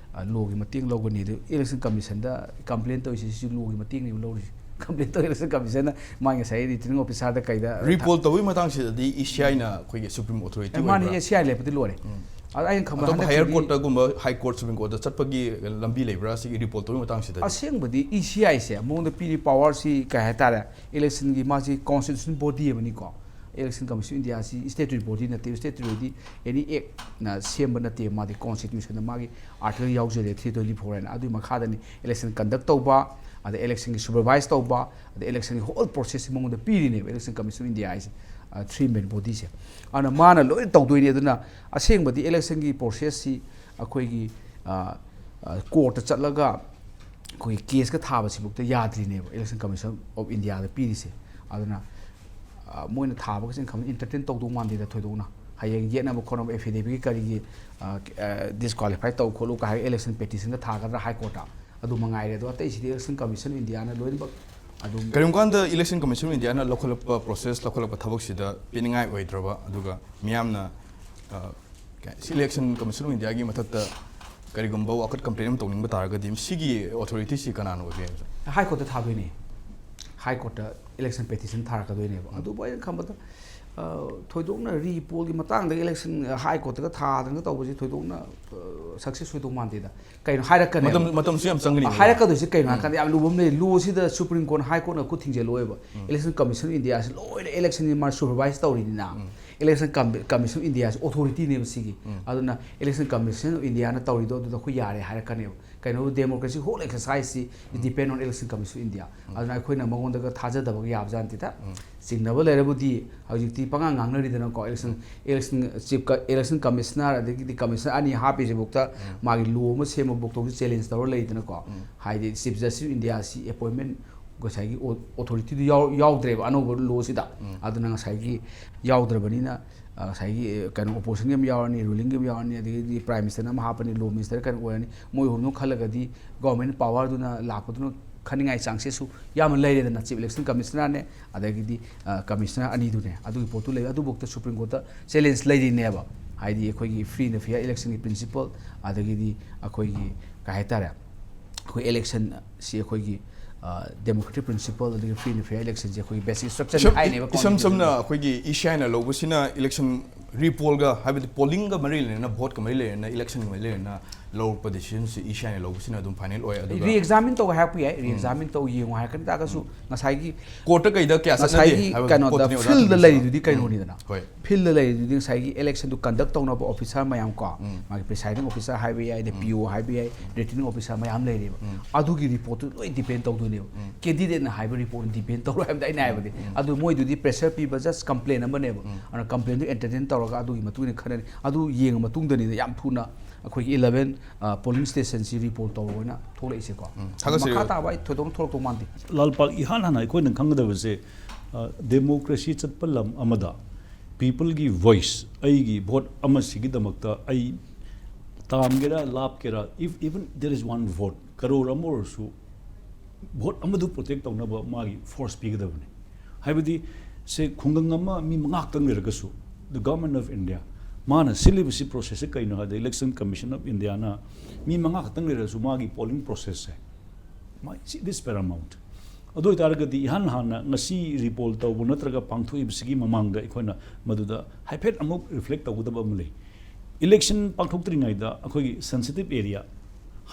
ꯂꯣꯒꯤ ꯃꯇꯦꯡ ꯂꯧꯒꯅꯤ꯫ ꯑꯗꯨ election commission ꯗ complain ꯇꯧꯔꯤꯁꯤ, ꯁꯤꯁꯨ ꯂꯣꯒꯤ ꯃꯇꯦꯡꯅꯦꯕ ꯂꯧꯔꯤꯁꯤ꯫ Complain ꯇꯧꯔꯤ election commission ꯅ, ꯃꯥꯒꯤ ꯉꯁꯥꯏ returning officer ꯗ ꯀꯩꯗ repoll ꯇꯧꯕꯒꯤ ꯃꯇꯥꯡꯁꯤꯗꯗꯤ E C I ꯅ ꯑꯩꯈꯣꯏꯒꯤ supreme authority ꯑꯦ, ꯃꯥꯅꯤ, ꯑꯣꯏꯕ꯭ꯔꯥ? E C I ꯂꯩꯕꯗꯤ ꯂꯣꯏꯔꯦ꯫ ꯑꯗꯣ ꯑꯩꯅ ꯈꯟꯕ ꯑꯇꯣꯞꯄ higher ꯍꯟꯗꯛꯀꯤꯗꯤ court ꯇꯒꯨꯝꯕ, high court, supreme court ꯇ ꯆꯠꯄꯒꯤ ꯂꯝꯕꯤ ꯂꯩꯕ꯭ꯔꯥ ꯁꯤꯒꯤ repoll ꯇꯧꯕꯒꯤ ꯃꯇꯥꯡꯁꯤꯗꯗꯤ? ꯑꯁꯦꯡꯕꯗꯤ E C I ꯁꯦ ꯃꯉꯣꯟꯗ ꯄꯤꯔꯤ power ꯁꯤ ꯀꯩ ꯍꯥꯏꯇꯥꯔꯦ, election ꯒꯤ ꯃꯥꯁꯤ constitution body ꯑꯃꯅꯤꯀꯣ꯫ Election Commission of India ꯁꯤ statutory body ꯅꯠꯇꯦ, statutory ꯗꯤ any act ꯅ ꯁꯦꯝꯕ ꯅꯠꯇꯦ, ꯃꯥꯗꯤ constitution ꯗ ꯃꯥꯒꯤ article ꯌꯥꯎꯖꯔꯦ, three twenty four ꯍꯥꯏꯅ꯫ ꯑꯗꯨꯒꯤ ꯃꯈꯥꯗꯅꯤ election conduct ꯇꯧꯕ, ꯑꯗ election ꯒꯤ supervise ꯇꯧꯕ, ꯑꯗ election ꯒꯤ whole process ꯁꯤ ꯃꯉꯣꯟꯗ ꯄꯤꯔꯤꯅꯦꯕ election commission of India ꯍꯥꯏꯁꯦ, ꯑ, three member body ꯁꯦ꯫ ꯑꯗꯨꯅ ꯃꯥꯅ ꯂꯣꯏꯅ ꯇꯧꯗꯣꯏꯅꯤ꯫ ꯑꯗꯨꯅ ꯑꯁꯦꯡꯕꯗꯤ election ꯒꯤ process ꯁꯤ ꯑꯩꯈꯣꯏꯒꯤ, ꯑ, ꯑ, court ꯇ ꯆꯠꯂꯒ ꯑꯩꯈꯣꯏꯒꯤ case ꯀ ꯊꯥꯕꯁꯤꯐꯥꯎꯗ ꯌꯥꯗ꯭ꯔꯤꯅꯦꯕ election commission of India ꯗ ꯄꯤꯔꯤꯁꯦ꯫ ꯑꯗꯨꯅ, ꯑ, ꯃꯣꯏꯅ ꯊꯥꯕꯒꯁꯦ ꯑꯩꯅ ꯈꯟꯕꯗ entertain ꯇꯧꯗꯧ ꯃꯥꯟꯗꯦꯗ ꯊꯣꯏꯗꯣꯛꯅ꯫ ꯍꯌꯦꯡ ꯌꯦꯠꯅꯕ ꯈꯣꯠꯅꯕ affidavit ꯀꯤ ꯀꯔꯤꯒꯤ, ꯑ, ꯑ, disqualify ꯇꯧ ꯈꯣꯠꯂꯨ ꯀꯥꯏ ꯍꯥꯏꯔꯒ election petition ꯒ ꯊꯥꯒꯗ꯭ꯔꯥ high court ꯇ? ꯑꯗꯨ ꯃꯉꯥꯏꯔꯦ꯫ ꯑꯗꯣ ꯑꯇꯩꯁꯤꯗꯤ election commission of India ꯅ ꯂꯣꯏꯅꯃꯛ ꯑꯗꯨꯝ ꯀꯔꯤꯒꯨꯝꯕ ꯀꯥꯟꯗ election commission of India ꯅ ꯂꯧꯈꯠꯂꯛꯄ process, ꯂꯧꯈꯠꯂꯛꯄ ꯊꯕꯛꯁꯤꯗ ꯄꯤꯅꯤꯡꯉꯥꯏ ꯑꯣꯏꯗ꯭ꯔꯕ, ꯑꯗꯨꯒ ꯃꯤꯌꯥꯝꯅ, ꯑ, ꯀꯩ-, ꯁꯤ election commission of India ꯒꯤ ꯃꯊꯛꯇ ꯀꯔꯤꯒꯨꯝꯕ ꯋꯥꯀꯠ complain ꯑꯃ ꯇꯧꯅꯤꯡꯕ ꯇꯥꯔꯒꯗꯤ ꯁꯤꯒꯤ authority ꯁꯤ ꯀꯅꯥꯅ ꯑꯣꯏꯕ ꯌꯥꯏ? High court ꯇ ꯊꯥꯗꯣꯏꯅꯦ꯫ High court ꯇ election petition ꯊꯥꯔꯛꯀꯗꯣꯏꯅꯦꯕ꯫ ꯑꯗꯨꯕꯨ ꯑꯩꯅ ꯈꯟꯕꯗ, ꯑ, ꯊꯣꯏꯗꯣꯛꯅ repoll ꯒꯤ ꯃꯇꯥꯡꯗ election, ꯑ, high court ꯇꯒ ꯊꯥꯗꯅ ꯇꯧꯕꯁꯤ ꯊꯣꯏꯗꯣꯛꯅ, ꯑ, success ꯑꯣꯏꯗꯧ ꯃꯥꯟꯗꯦꯗ꯫ ꯀꯩꯅꯣ ꯍꯥꯏꯔꯛꯀꯅꯦꯕ꯫ ꯃꯇꯝ, ꯃꯇꯝꯁꯨ ꯌꯥꯝ ꯆꯪꯒꯅꯤ꯫ ꯑ, ꯍꯥꯏꯔꯛꯀꯗꯣꯏꯁꯦ ꯀꯩꯅꯣ ꯍꯥꯏꯔꯀꯥꯟꯗ ꯌꯥꯝ ꯂꯨꯕ ꯑꯃ ꯂꯩ꯫ Law ꯁꯤꯗ Supreme Court, High Court ꯅ ꯈꯨꯠ ꯊꯤꯡꯖꯤꯜꯂꯣꯏꯕ꯫ Election Commission of India ꯁꯤ ꯂꯣꯏꯅ election ꯁꯤ ꯃꯥ supervise ꯇꯧꯔꯤꯅꯤꯅ꯫ Election Com-, Commission of India ꯁꯤ authority ꯅꯦꯕ ꯁꯤꯒꯤ꯫ ꯑꯗꯨꯅ Election Commission of India ꯅ ꯇꯧꯔꯤꯗꯣ ꯑꯗꯨꯗ ꯑꯩꯈꯣꯏ ꯌꯥꯔꯦ ꯍꯥꯏꯔꯛꯀꯅꯦꯕ꯫ ꯀꯩꯅꯣ, democracy whole exercise ꯁꯤ depend on Election Commission of India꯫ ꯑꯗꯨꯅ ꯑꯩꯈꯣꯏꯅ ꯃꯉꯣꯟꯗꯒ ꯊꯥꯖꯗꯕꯒ ꯌꯥꯕꯖꯥꯠ ꯅꯠꯇꯦꯗ꯫ ꯆꯤꯡꯅꯕ ꯂꯩꯔꯕꯨꯗꯤ ꯍꯧꯖꯤꯛꯇꯤ ꯄꯉꯥꯡ ꯉꯥꯡꯅꯔꯤꯗꯅꯀꯣ, election, election chief ꯀ-, election commissioner ꯑꯗꯒꯤꯗꯤ commissioner ꯑꯅꯤ ꯍꯥꯞꯄꯤꯁꯤꯐꯥꯎꯗ ꯃꯥꯒꯤ law ꯑꯃ ꯁꯦꯝꯕꯐꯥꯎꯗ challenge ꯇꯧꯔ ꯂꯩꯗꯅꯀꯣ꯫ ꯍꯥꯏꯗꯤ Chief Justice of India ꯁꯤ appointment ꯉꯁꯥꯏꯒꯤ au-, authority ꯗꯨ ꯌꯥꯎ-, ꯌꯥꯎꯗ꯭ꯔꯦꯕ ꯑꯅꯧꯕ law ꯁꯤꯗ꯫ ꯑꯗꯨꯅ ꯉꯁꯥꯏꯒꯤ ꯌꯥꯎꯗ꯭ꯔꯕꯅꯤꯅ, ꯑ, ꯉꯁꯥꯏꯒꯤ, ꯑ, ꯀꯩꯅꯣ, opposition ꯒꯤ ꯑꯃ ꯌꯥꯎꯔꯅꯤ, ruling ꯒꯤ ꯑꯃ ꯌꯥꯎꯔꯅꯤ, ꯑꯗꯒꯤꯗꯤ Prime Minister ꯅ ꯑꯃ ꯍꯥꯞꯄꯅꯤ, Law Minister ꯀꯩꯅꯣ ꯑꯣꯏꯔꯅꯤ, ꯃꯣꯏ ꯑꯍꯨꯝꯗꯨ ꯈꯜꯂꯒꯗꯤ government power ꯗꯨꯅ ꯂꯥꯛꯄꯗꯨꯅ ꯈꯟꯅꯤꯡꯉꯥꯏ ꯆꯥꯡꯁꯦꯁꯨ ꯌꯥꯝꯅ ꯂꯩꯔꯦꯗꯅ꯫ ꯆꯤꯐ ꯏꯂꯦꯛꯁꯟ ꯀꯃꯤꯁꯅꯔꯅꯦ, ꯑꯗꯒꯤꯗꯤ ꯀꯃꯤꯁꯅꯔ ꯑꯅꯤꯗꯨꯅꯦ, ꯑꯗꯨꯒꯤ ꯄꯣꯠꯇꯨ ꯂꯩ꯫ ꯑꯗꯨꯐꯥꯎꯗ ꯁꯨꯄ꯭ꯔꯤꯝ ꯀꯣꯔꯠꯇ ꯆꯦꯂꯦꯟꯖ ꯂꯩꯔꯤꯅꯦꯕ꯫ ꯍꯥꯏꯗꯤ ꯑꯩꯈꯣꯏꯒꯤ ꯐ꯭ꯔꯤ ꯑꯦꯟ ꯐꯤꯌꯔ ꯏꯂꯦꯛꯁꯟꯒꯤ ꯄ꯭ꯔꯤꯟꯁꯤꯄꯜ, ꯑꯗꯒꯤꯗꯤ ꯑꯩꯈꯣꯏꯒꯤ ꯀꯩ ꯍꯥꯏꯇꯥꯔꯦ, ꯑꯩꯈꯣꯏ ꯏꯂꯦꯛꯁꯟꯁꯤ ꯑꯩꯈꯣꯏꯒꯤ ꯗꯦꯃꯣꯀ꯭ꯔꯦꯇꯤꯛ ꯄ꯭ꯔꯤꯟꯁꯤꯄꯜ, ꯑꯗꯒꯤ ꯐ꯭ꯔꯤ ꯑꯦꯟ ꯐꯤꯌꯔ ꯏꯂꯦꯛꯁꯟꯁꯦ ꯑꯩꯈꯣꯏꯒꯤ ꯕꯦꯁꯤꯛ ꯏꯁꯇ꯭ꯔꯛꯆꯔ ꯍꯥꯏꯅꯦꯕ꯫ ꯏꯁꯝ ꯁꯝꯅ ꯑꯩꯈꯣꯏꯒꯤ ꯏ ꯁꯤ ꯑꯥꯏꯅ ꯂꯧꯕꯁꯤꯅ ꯏꯂꯦꯛꯁꯟ ꯔꯤꯄꯣꯜꯒ, ꯍꯥꯏꯕꯗꯤ ꯄꯣꯂꯤꯡꯒ ꯃꯔꯤ ꯂꯩꯅꯅ, ꯚꯣꯠꯀ ꯃꯔꯤ ꯂꯩꯅꯅ, ꯏꯂꯦꯛꯁꯟꯒ ꯃꯔꯤ ꯂꯩꯅꯅ ꯂꯧꯔꯛꯄ ꯗꯤꯁꯤꯖꯟꯁꯤ ꯏ ꯁꯤ ꯑꯥꯏꯅ ꯂꯧꯕꯁꯤꯅ ꯑꯗꯨꯝ ꯐꯥꯏꯅꯦꯜ ꯑꯣꯏ꯫ ꯑꯗꯨꯒ ꯔꯤ ꯑꯦꯛꯖꯥꯃꯤꯟ ꯇꯧꯕ ꯍꯥꯏꯔꯛꯄ ꯌꯥꯏ, ꯔꯤ ꯑꯦꯛꯖꯥꯃꯤꯟ ꯇꯧ ꯌꯦꯡꯉꯣ ꯍꯥꯏꯔꯛꯀꯅꯤ ꯇꯥꯔꯒꯁꯨ ꯉꯁꯥꯏꯒꯤ ꯀꯣꯔꯠꯇ ꯀꯩꯗ ꯀꯌꯥ ꯆꯠꯅꯗꯦ ꯉꯁꯥꯏꯒꯤ ꯍꯥꯏꯕ ꯀꯩꯅꯣꯗ ꯄꯣꯠꯇꯨꯅꯦ ꯑꯣꯖꯥ ꯐꯤꯜꯗ ꯇꯧꯗꯣꯏꯁꯦ꯫ ꯂꯩꯔꯤꯗꯨꯗꯤ ꯀꯩꯅꯣꯅꯤꯗꯅ꯫ ꯍꯣꯏ꯫ ꯐꯤꯜꯗ ꯂꯩꯔꯤꯗꯨꯗꯤ ꯉꯁꯥꯏꯒꯤ ꯏꯂꯦꯛꯁꯟꯗꯨ ꯀꯟꯗꯛ ꯇꯧꯅꯕ ꯑꯣꯐꯤꯁꯥꯔ ꯃꯌꯥꯝ ꯀꯣ, ꯃꯥꯒꯤ ꯄ꯭ꯔꯤꯁꯥꯏꯗꯤꯡ ꯑꯣꯐꯤꯁꯥꯔ ꯍꯥꯏꯕ ꯌꯥꯏ, ꯑꯗꯩ ꯄꯤ ꯑꯣ ꯍꯥꯏꯕ ꯌꯥꯏ, ꯔꯤꯇꯔꯅꯤꯡ ꯑꯣꯐꯤꯁꯥꯔ ꯃꯌꯥꯝ ꯂꯩꯔꯤꯕ꯫ ꯑꯗꯨꯒꯤ ꯔꯤꯄꯣꯔꯠꯇꯨ ꯂꯣꯏ ꯗꯤꯄꯦꯟ ꯇꯧꯗꯣꯏꯅꯦꯕ꯫ ꯀꯦꯟꯗꯤꯗꯦꯠꯅ ꯍꯥꯏꯕ ꯔꯤꯄꯣꯔꯠꯅ ꯗꯤꯄꯦꯟ ꯇꯧꯔꯣꯏ ꯍꯥꯏꯕꯗꯤ ꯑꯩꯅ ꯍꯥꯏꯕꯗꯤ꯫ ꯑꯗꯨ ꯃꯣꯏꯗꯨꯗꯤ ꯄ꯭ꯔꯦꯁꯔ ꯄꯤꯕ ꯖꯁ ꯀꯝꯄ꯭ꯂꯦꯟ ꯑꯃꯅꯦꯕ꯫ ꯑꯗꯨꯅ ꯀꯝꯄ꯭ꯂꯦꯟꯗꯨ ꯑꯦꯟꯇꯔꯇꯦꯟ ꯇꯧꯔꯒ ꯑꯗꯨꯒꯤ ꯃꯇꯨꯡ ꯏꯟꯅ ꯈꯟꯅꯅꯤ꯫ ꯑꯗꯨ ꯌꯦꯡꯉ ꯃꯇꯨꯡꯗꯅꯤꯅ ꯌꯥꯝ ꯊꯨꯅ ꯑꯩꯈꯣꯏꯒꯤ ꯏꯂꯚꯦꯟ ꯄꯣꯂꯤꯡ ꯁ꯭ꯇꯦꯁꯟꯁꯤ ꯔꯤꯄꯣꯔꯠ ꯇꯧꯔꯒ ꯑꯣꯏꯅ ꯊꯣꯛꯂꯛꯏꯁꯦꯀꯣ꯫ ꯊꯥꯒꯠꯆꯔꯤ꯫ ꯃꯈꯥ ꯇꯥꯕ ꯑꯩ ꯊꯣꯏꯗꯣꯛꯅ ꯊꯣꯛꯂꯛꯇꯧ ꯃꯥꯟꯗꯦ꯫ ꯂꯥꯜꯄꯥꯛ, ꯏꯍꯥꯟ ꯍꯥꯟꯅ ꯑꯩꯈꯣꯏꯅ ꯈꯪꯒꯗꯕꯁꯦ, ꯗꯦꯃꯣꯀ꯭ꯔꯦꯁꯤ ꯆꯠꯄ ꯂꯝ ꯑꯃꯗ ꯄꯤꯄꯜꯒꯤ ꯚꯣꯏꯁ, ꯑꯩꯒꯤ ꯚꯣꯠ ꯑꯃꯁꯤꯒꯤꯗꯃꯛꯇ ꯑꯩ ꯇꯥꯝꯒꯦꯔꯥ ꯂꯥꯞꯀꯦꯔꯥ, if even there is one vote, crore ꯑꯃ ꯑꯣꯏꯔꯁꯨ, ꯚꯣꯠ ꯑꯃꯗꯨ ꯄ꯭ꯔꯣꯇꯦꯛ ꯇꯧꯅꯕ ꯃꯥꯒꯤ ꯐꯣꯔꯁ ꯄꯤꯒꯗꯕꯅꯤ꯫ ꯍꯥꯏꯕꯗꯤ, ꯁꯦ, ꯈꯨꯡꯒꯪ ꯑꯃ ꯃꯤ ꯃꯉꯥ ꯈꯛꯇꯪ ꯂꯩꯔꯒꯁꯨ, the Government of India, ꯃꯥꯅ ꯁꯤꯜꯂꯤꯕꯁꯤ ꯄ꯭ꯔꯣꯁꯦꯁꯁꯦ ꯀꯩꯅꯣ ꯍꯥꯏꯕꯗ, ꯏꯂꯦꯛꯁꯟ ꯀꯃꯤꯁꯟ ꯑꯣꯐ ꯏꯟꯗꯤꯌꯥꯅ ꯃꯤ ꯃꯉꯥ ꯈꯛꯇꯪ ꯂꯩꯔꯁꯨ ꯃꯥꯒꯤ ꯄꯣꯂꯤꯡ ꯄ꯭ꯔꯣꯁꯦꯁꯁꯦ, ꯃꯥ, this paramount꯫ ꯑꯗꯨ ꯑꯣꯏꯇꯥꯔꯒꯗꯤ ꯏꯍꯥꯟ ꯍꯥꯟꯅ ꯉꯁꯤ ꯔꯤꯄꯣꯜ ꯇꯧꯕ ꯅꯠꯇ꯭ꯔꯒ ꯄꯥꯡꯊꯣꯛꯏꯕꯁꯤꯒꯤ ꯃꯃꯥꯡꯗ ꯑꯩꯈꯣꯏꯅ ꯃꯗꯨꯗ ꯍꯥꯏꯐꯦꯠ ꯑꯃꯨꯛ ꯔꯤꯐ꯭ꯂꯦꯛ ꯇꯧꯒꯗꯕ ꯑꯃ ꯂꯩ꯫ ꯏꯂꯦꯛꯁꯟ ꯄꯥꯡꯊꯣꯛꯇ꯭ꯔꯤꯉꯩꯗ ꯑꯩꯈꯣꯏꯒꯤ sensitive area,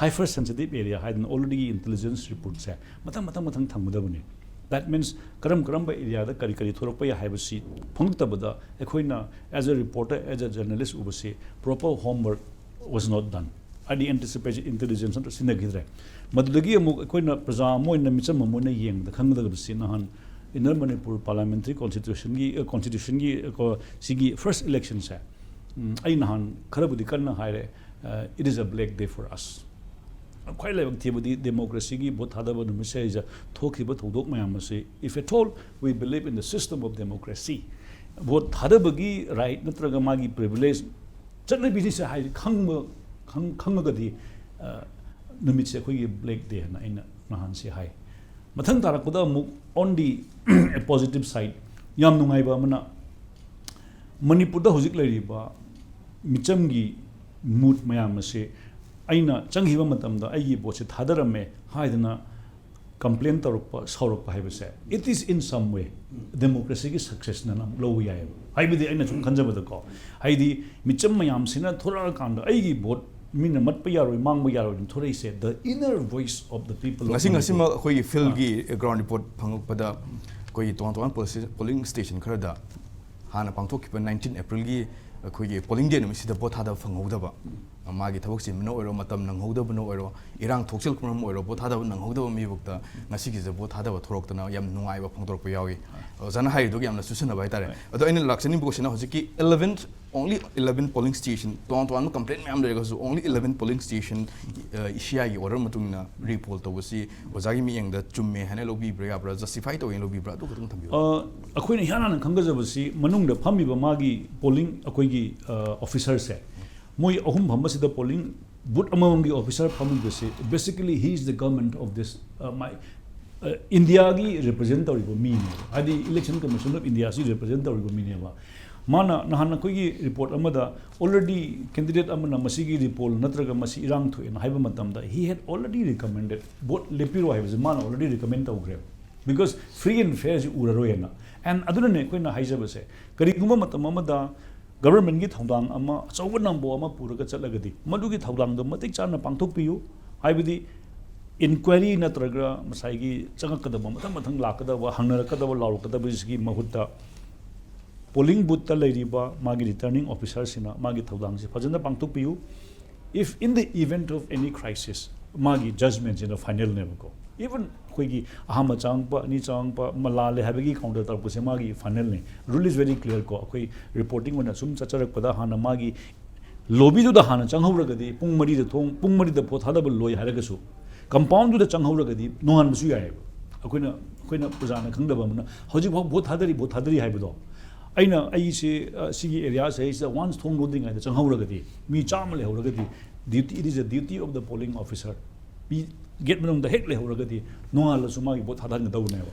hyper sensitive area ꯍꯥꯏꯗꯅ already ꯏꯟꯇꯦꯂꯤꯖꯦꯟꯁ ꯔꯤꯄꯣꯔꯠꯁꯦ ꯃꯊꯪ ꯃꯊꯪ ꯃꯊꯪ ꯊꯝꯒꯗꯕꯅꯤ꯫ That means ꯀꯔꯝ ꯀꯔꯝꯕ ꯑꯦꯔꯤꯌꯥꯗ ꯀꯔꯤ ꯀꯔꯤ ꯊꯣꯛꯂꯛꯄ ꯌꯥꯏ ꯍꯥꯏꯕꯁꯤ ꯐꯣꯡꯂꯛꯇꯕꯗ ꯑꯩꯈꯣꯏꯅ as a reporter, as a journalist ꯎꯕꯁꯤ proper homework was not done꯫ ꯍꯥꯏꯗꯤ ꯑꯦꯟꯇꯤꯁꯤꯄꯦꯁꯟ ꯏꯟꯇꯦꯂꯤꯖꯦꯟꯁ ꯑꯝꯇ ꯁꯤꯖꯤꯟꯅꯈꯤꯗ꯭ꯔꯦ꯫ ꯃꯗꯨꯗꯒꯤ ꯑꯃꯨꯛ ꯑꯩꯈꯣꯏꯅ ꯄ꯭ꯔꯖꯥ ꯑꯃ ꯑꯣꯏꯅ, ꯃꯤꯆꯝ ꯑꯃ ꯑꯣꯏꯅ ꯌꯦꯡꯕꯗ ꯈꯪꯒꯗꯕꯁꯤ, ꯅꯍꯥꯟ ꯏꯟꯅꯔ ꯃꯅꯤꯄꯨꯔ ꯄꯥꯔꯂꯤꯌꯥꯃꯦꯟꯇꯔꯤ ꯀꯣꯟꯁꯇꯤꯇ꯭ꯌꯨꯁꯟꯒꯤ, ꯑ, ꯀꯣꯟꯁꯇꯤꯇ꯭ꯌꯨꯁꯟꯒꯤ, ꯑ, ꯀꯣ-, ꯁꯤꯒꯤ ꯐꯥꯔꯁ ꯏꯂꯦꯛꯁꯟꯁꯦ, ꯎꯝ, ꯑꯩ ꯅꯍꯥꯟ ꯈꯔꯕꯨꯗꯤ ꯀꯟꯅ ꯍꯥꯏꯔꯦ, ꯑ, "It is a black day for us." ꯈ꯭ꯋꯥꯏ ꯂꯥꯏꯕꯛ ꯊꯤꯕꯗꯤ ꯗꯦꯃꯣꯀ꯭ꯔꯦꯁꯤꯒꯤ ꯚꯣꯠ ꯊꯥꯗꯕ ꯅꯨꯃꯤꯠꯁꯤꯗꯩꯗ ꯊꯣꯛꯈꯤꯕ ꯊꯧꯗꯣꯛ ꯃꯌꯥꯝ ꯑꯁꯤ, if at all we believe in the system of democracy, vote ꯊꯥꯗꯕꯒꯤ ꯔꯥꯏꯠ ꯅꯠꯇ꯭ꯔꯒ ꯃꯥꯒꯤ ꯄ꯭ꯔꯤꯚꯤꯂꯦꯖ, ꯆꯠꯅꯕꯤꯅꯤꯁꯦ ꯍꯥꯏꯗꯤ ꯈꯪꯕ, ꯈꯪ-, ꯈꯪꯉꯒꯗꯤ, ꯑ, ꯅꯨꯃꯤꯠꯁꯦ ꯑꯩꯈꯣꯏꯒꯤ ꯕ꯭ꯂꯦꯛ ꯗꯦ ꯍꯥꯏꯅ ꯑꯩꯅ ꯅꯍꯥꯟꯁꯤ ꯍꯥꯏ꯫ ꯃꯊꯪ ꯇꯥꯔꯛꯄꯗ ꯑꯃꯨꯛ on the positive side, ꯌꯥꯝ ꯅꯨꯡꯉꯥꯏꯕ ꯑꯃꯅ, ꯃꯅꯤꯄꯨꯔꯗ ꯍꯧꯖꯤꯛ ꯂꯩꯔꯤꯕ ꯃꯤꯆꯝꯒꯤ mood ꯃꯌꯥꯝ ꯑꯁꯤ ꯑꯩꯅ ꯆꯪꯈꯤꯕ ꯃꯇꯝꯗ ꯑꯩꯒꯤ voteꯁꯦ ꯊꯥꯗꯔꯝꯃꯦ ꯍꯥꯏꯗꯅ complain ꯇꯧꯔꯛꯄ, ꯁꯥꯎꯔꯛꯄ ꯍꯥꯏꯕꯁꯦ, it is in some way democracyꯒꯤ successꯅ ꯑꯃꯨꯛ ꯂꯧꯕ ꯌꯥꯏꯑꯕ꯫ ꯍꯥꯏꯕꯗꯤ ꯑꯩꯅ ꯁꯨꯝ ꯈꯟꯖꯕꯗꯀꯣ, ꯍꯥꯏꯗꯤ ꯃꯤꯆꯝ ꯃꯌꯥꯝꯁꯤꯅ ꯊꯣꯔꯛꯑꯀꯥꯟꯗ ꯑꯩꯒꯤ vote ꯃꯤꯅ ꯃꯠꯄ ꯌꯥꯔꯣꯏ, ꯃꯥꯡꯕ ꯌꯥꯔꯣꯏꯅ ꯊꯣꯔꯛꯏꯁꯦ, the inner voice of the people of ꯉꯁꯤ Manipur꯫ ꯉꯁꯤꯃꯛ ꯑꯩꯈꯣꯏꯒꯤ fieldꯒꯤ ground report ꯐꯪꯉꯛꯄꯗ, ꯑꯩꯈꯣꯏꯒꯤ ꯇꯣꯉꯥꯟ ꯇꯣꯉꯥꯟꯕ polling stationꯗ ꯍꯥꯟꯅ ꯄꯥꯡꯊꯣꯛꯈꯤꯕ nineteen Aprilꯒꯤ ꯑꯩꯈꯣꯏꯒꯤ polling day ꯅꯨꯃꯤꯠꯁꯤꯗ vote ꯊꯥꯗꯕ ꯐꯪꯍꯧꯗꯕ, ꯃꯥꯒꯤ ꯊꯕꯛ ꯆꯤꯟꯕꯅ ꯑꯣꯏꯔꯣ, ꯃꯇꯝ ꯅꯪꯍꯧꯗꯕꯅ ꯑꯣꯏꯔꯣ, ꯏꯔꯥꯡ ꯊꯣꯛꯆꯤꯜꯂꯛꯄꯅ ꯑꯣꯏꯔꯣ, vote ꯊꯥꯗꯕ ꯅꯪꯍꯧꯗꯕ ꯃꯤꯕꯨꯛꯇ ꯉꯁꯤꯒꯤꯁꯦ vote ꯊꯥꯗꯕ ꯊꯣꯔꯛꯇꯅ ꯌꯥꯝ ꯅꯨꯡꯉꯥꯏꯕ ꯐꯣꯡꯗꯣꯔꯛꯄ ꯌꯥꯎꯏ꯫ ꯑꯣꯖꯥꯅ ꯍꯥꯏꯔꯤꯗꯨꯒ ꯌꯥꯝꯅ ꯆꯨꯁꯟꯅꯕ ꯍꯥꯏꯇꯥꯔꯦ꯫ ꯑꯗꯣ ꯑꯩꯅ ꯂꯥꯛꯆꯅꯤꯡꯕ question ꯍꯧꯖꯤꯛꯀꯤ eleven, only eleven polling station, ꯇꯣꯉꯥꯟ ꯇꯣꯉꯥꯟꯕ complaint ꯃꯌꯥꯝ ꯂꯩꯔꯒꯁꯨ only eleven polling station, ꯑ, ECIꯒꯤ order ꯃꯇꯨꯡ ꯏꯟꯅ repoll ꯇꯧꯕꯁꯤ ꯑꯣꯖꯥꯒꯤ ꯃꯤꯠꯌꯦꯡꯗ ꯆꯨꯝꯃꯦ ꯍꯥꯏꯅ ꯂꯧꯕꯤꯕ꯭ꯔꯥ, ꯌꯥꯕ꯭ꯔꯥ, justify ꯇꯧꯋꯦꯅ ꯂꯧꯕꯤꯕ꯭ꯔꯥ, ꯑꯗꯨ ꯈꯛꯇꯪ ꯊꯝꯕꯤꯌꯨ꯫ ꯑ, ꯑꯩꯈꯣꯏꯅ ꯏꯍꯥꯟ ꯍꯥꯟꯅ ꯈꯪꯒꯖꯕꯁꯤ ꯃꯅꯨꯡꯗ ꯐꯝꯃꯤꯕ ꯃꯥꯒꯤ polling, ꯑꯩꯈꯣꯏꯒꯤ officerꯁꯦ, ꯃꯣꯏ ꯑꯍꯨꯝ ꯐꯝꯕꯁꯤꯗ polling booth ꯑꯃꯃꯝꯒꯤ officer ꯐꯝꯃꯤꯕꯁꯤ, basically he is the government of this, uh, my, uh, Indiaꯒꯤ represent ꯇꯧꯔꯤꯕ ꯃꯤꯅꯦꯕ, ꯍꯥꯏꯗꯤ Election Commission of Indiaꯁꯤ represent ꯇꯧꯔꯤꯕ ꯃꯤꯅꯦꯕ꯫ ꯃꯥꯅ ꯅꯍꯥꯟ ꯑꯩꯈꯣꯏꯒꯤ report ꯑꯃꯗ already candidate ꯑꯃꯅ ꯃꯁꯤꯒꯤ repoll ꯅꯠꯇ꯭ꯔꯒ ꯃꯁꯤ ꯏꯔꯥꯡ ꯊꯣꯛꯑꯦꯅ ꯍꯥꯏꯕ ꯃꯇꯝꯗ, he had already recommended, vote ꯂꯦꯞꯄꯤꯔꯣ ꯍꯥꯏꯕꯁꯦ ꯃꯥꯅ already recommend ꯇꯧꯈ꯭ꯔꯦꯕ꯫ Because free and fairꯁꯤ ꯎꯔꯔꯣꯏꯅ꯫ And ꯑꯗꯨꯅꯅꯦ ꯑꯩꯈꯣꯏꯅ ꯍꯥꯏꯖꯕꯁꯦ, ꯀꯔꯤꯒꯨꯝꯕ ꯃꯇꯝ ꯑꯃꯗ governmentꯀꯤ ꯊꯧꯗꯥꯡ ꯑꯃ, ꯑꯆꯧꯕ ꯅꯝꯕꯣ ꯑꯃ ꯄꯨꯔꯒ ꯆꯠꯂꯒꯗꯤ, ꯃꯗꯨꯒꯤ ꯊꯧꯗꯥꯡꯗꯣ ꯃꯇꯤꯛ ꯆꯥꯅ ꯄꯥꯡꯊꯣꯛꯄꯤꯌꯨ꯫ ꯍꯥꯏꯕꯗꯤ inquiry ꯅꯠꯇ꯭ꯔꯒ ꯉꯁꯥꯏꯒꯤ ꯆꯪꯉꯛꯀꯗꯕ, ꯃꯊꯪ ꯃꯊꯪ ꯂꯥꯛꯀꯗꯕ, ꯍꯪꯅꯔꯛꯀꯗꯕ, ꯂꯥꯎꯔꯛꯀꯗꯕꯁꯤꯒꯤ ꯃꯍꯨꯠꯇ polling boothꯇ ꯂꯩꯔꯤꯕ ꯃꯥꯒꯤ returning officerꯁꯤꯅ ꯃꯥꯒꯤ ꯊꯧꯗꯥꯡꯁꯤ ꯐꯖꯅ ꯄꯥꯡꯊꯣꯛꯄꯤꯌꯨ꯫ If in the event of any crisis, ꯃꯥꯒꯤ judgmentꯁꯤꯅ finalꯅꯦꯕꯀꯣ꯫ Even ꯑꯩꯈꯣꯏꯒꯤ ꯑꯍꯥꯟꯕ ꯆꯪꯉꯛꯄ, ꯑꯅꯤ ꯆꯪꯉꯛꯄ, ꯃ-, ꯂꯥꯜꯂꯦ ꯍꯥꯏꯕꯒꯤ counter ꯇꯧꯔꯛꯄꯁꯦ ꯃꯥꯒꯤ finalꯅꯦ꯫ Rule is very clear ꯀꯣ꯫ ꯑꯩꯈꯣꯏ reporting ꯑꯣꯏꯅ ꯁꯨꯝ ꯆꯠꯆꯔꯛꯄꯗ ꯍꯥꯟꯅ ꯃꯥꯒꯤ lobbyꯗꯨꯗ ꯍꯥꯟꯅ ꯆꯪꯍꯧꯔꯒꯗꯤ ꯄꯨꯡ ꯃꯔꯤꯗ ꯊꯣꯡ, ꯄꯨꯡ ꯃꯔꯤꯗ vote ꯊꯥꯗꯕ ꯂꯣꯏ ꯍꯥꯏꯔꯒꯁꯨ compoundꯗꯨꯗ ꯆꯪꯍꯧꯔꯒꯗꯤ ꯅꯣꯡꯉꯥꯟꯕꯁꯨ ꯌꯥꯏꯑꯕ꯫ ꯑꯩꯈꯣꯏꯅ, ꯑꯩꯈꯣꯏꯅ ꯄ꯭ꯔꯖꯥꯅ ꯈꯪꯗꯕ ꯑꯃꯅ ꯍꯧꯖꯤꯛꯐꯥꯎ vote ꯊꯥꯗꯔꯤ, vote ꯊꯥꯗꯔꯤ ꯍꯥꯏꯕꯗꯣ꯫ ꯑꯩꯅ ꯑꯩꯁꯦ, ꯑ, ꯁꯤꯒꯤ areaꯁꯦ ꯑꯩꯁꯤꯗ once ꯊꯣꯡ ꯂꯣꯟꯗ꯭ꯔꯤꯉꯩꯗ ꯆꯪꯍꯧꯔꯒꯗꯤ, ꯃꯤ ꯆꯥꯝꯃ ꯂꯩꯍꯧꯔꯒꯗꯤ, duty, it is a duty of the polling officer ꯃꯤ ꯒꯦꯠ ꯃꯅꯨꯡꯗ ꯍꯦꯛ ꯂꯩꯍꯧꯔꯒꯗꯤ ꯅꯣꯡꯉꯥꯜꯂꯁꯨ ꯃꯥꯒꯤ ꯚꯣꯠ ꯊꯥꯗꯍꯟꯒꯗꯧꯕꯅꯦꯕ꯫